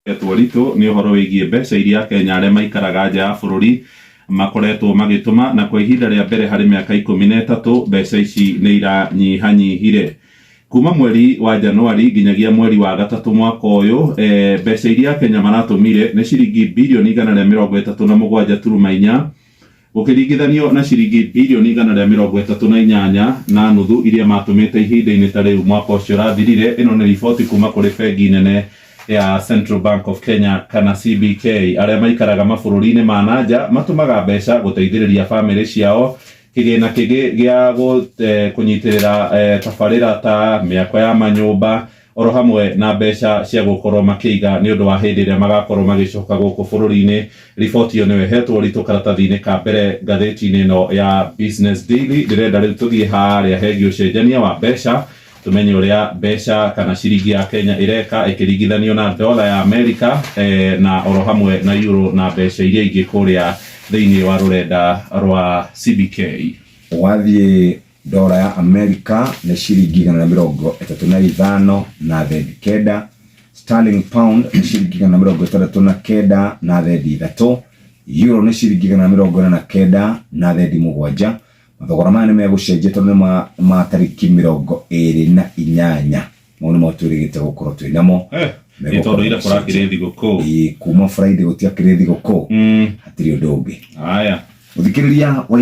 Etwo ritũ nĩ ũhoro wĩgiĩ mbeca iria Akenya arĩa maikaraga nja ya bũrũri makoretwo magĩtũma, na kwa ihinda rĩa mbere harĩ mĩaka 13 mbeca ici nĩ iranyihanyihire. Kuma mweri wa Januari nginyagia mweri wa gatatũ mwaka ũyũ, mbeca iria Akenya maratũmire nĩ ciringi birioni 137.4, gũkĩringithanio na ciringi birioni 138.5 iria matũmĩte ihinda-inĩ ta rĩu mwaka ũcio ũrathirire. Ĩno nĩ riboti kuma kũrĩ bengi nene ya Central Bank of Kenya kana CBK. Arĩa maikaraga mabũrũri-inĩ ma na nja matũmaga mbeca gũteithĩrĩria bamĩrĩ ciao, kĩgĩna kĩngĩ gĩa kũnyitĩrĩra tabarĩra ta mĩako ya manyũmba, oro hamwe na mbeca cia gũkorwo makĩiga nĩ ũndũ wa hĩndĩ ĩrĩa magakorwo magĩcoka gũkũ bũrũri-inĩ. Riboti ĩyo nĩyo ĩhetwo ũritũ karatathi-inĩ ka mbere ngathĩti-inĩ ĩno ya Business Daily. Ndĩrenda rĩu tũthiĩ harĩa hegiĩ ũcenjania wa mbeca, tumenye ũrĩa mbeca kana ciringi ya Kenya ĩreka ĩkĩringithanio na dola ya Amerika, na oro hamwe na euro na mbeca iria ingĩ kũrĩa thĩinĩ wa rũrenda rwa CBK. Wathiĩ dola ya Amerika nĩ ciringi 135.9, sterling pound nĩ ciringi 169.3, euro nĩ ciringi 149.7. Mathogora maya nĩ megũcenjia tondũ nĩ ma tarĩki 28. Mau nĩmo twĩrĩgĩte gũkorwo twĩ namo. Nĩ tondũ ira kũrakĩrĩ thigũkũ. Ĩĩ, kuma Friday gũtiakĩrĩ thigũkũ, hatirĩ ũndũ ũngĩ. Haya. Mũthikĩrĩria wa